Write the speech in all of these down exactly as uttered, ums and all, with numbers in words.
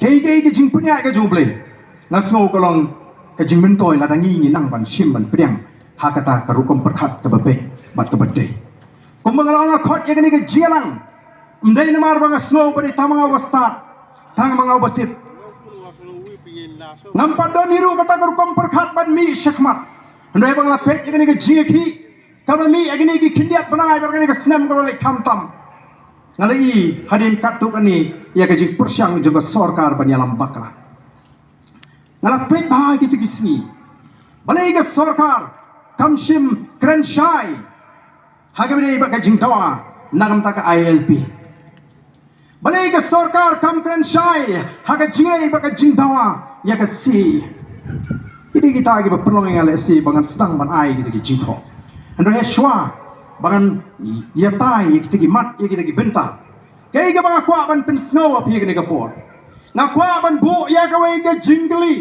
Kaei kaei ka jingpynïaid ka jong U Blei, nga sngew ka long ka jingmyntoi lada ngi ngi nang ban shim ban pdiang ha kata ka rukom pyrkhat kaba beit bad kaba dei. Kumba nga la ong, nga khot ïa kane ka jingïalang ym dei namar ba nga sngew ba dei tang ma nga uba stad, tang ma nga uba tip. Ngam pat don hi ruh kata ka rukom pyrkhat ban mih shakhmat. Hynrei ba nga la peit ïa kane ka jingïakhih kaba mih ïa kine ki khyndiat bnai bad kane ka snem kaba la leit khamtam, nga la i hadien katto katne ïa ka jingpyrshang jong ka sorkar ban ïalam bakla. Nga la peit bha ïa kito ki sngi. Balei ka sorkar kam shim kren shai ha kaba ïadei bad ka jingdawa na ka bynta ka I L P? Balei ka sorkar kam kren shai ha ka jingïadei bad ka jingdawa ïa ka C A A? Ki dei kita kiba pynlong ïa nga lehse ba ngan sdang ban ai kita ki jingthoh. Hynrei shuwa ba ngan ïatai ïa kita ki mat, ïa kita ki bynta, kaei kaba nga kwah ban pynsngew ha phi ha kane ka por? Nga kwah ban buh ïa kawei ka jingkylli.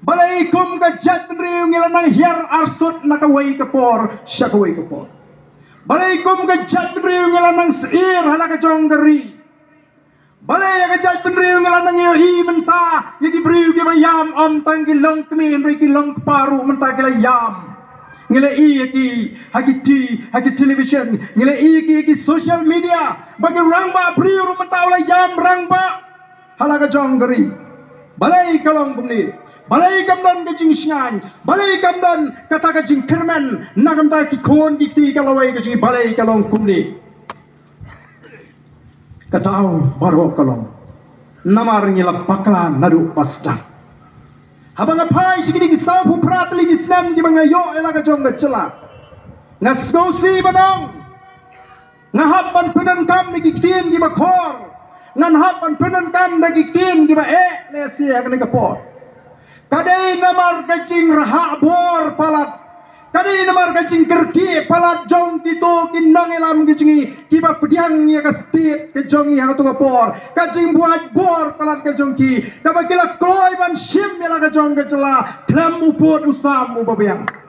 Balei kum ka jaitbynriew ngi la nang hiar arsut na kawei ka por sha kawei ka por? Balei kum ka jaitbynriew ngi la nang syier ha la ka jong ka ri? Balei ïa ka jaitbynriew ngi la nang ïohi mynta ïa ki briew kiba ïam, ym tang ki longkmie hynrei ki longkpa ruh mynta ki la ïam? Ngi la i ïa ki ha ki ti, ha ki television, ngi la i ïa ki ha ki social media ba ki rangbah briew ruh mynta u la ïam rangbah ha la ka jong ka ri. Balei ka long kumne? Balei kam don ka jingshngaiñ? Balei kam don kata ka jingkyrmen na ka bynta ki khun ki kti ka lawei ka jong ngi? Balei ka long kumne? Ka daw baroh ka long namar ngi la bakla naduh ba sdang. Haba nga phai sha kine ki sawphew phra tylli ki snem kiba nga ïoh ïa la ka jong ka jylla, nga sngewsih ban ong, nga hap ban pyndonkam da ki ktien kiba khor, ngan hap ban pyndonkam da ki ktien kiba eh lehse ha kane ka por. Ka dei namar ka jingrhah bor palat, ka dei namar ka jingkyrkieh palat jong kito ki nongïalam ka jong ngi kiba pdiang ïa ka state ka jong ngi ha kato ka por. Ka jingbuaid bor palat ka jong ki kaba ki la kloi ban shim ïa la ka jong ka jylla khlem u pud u sam uba biang.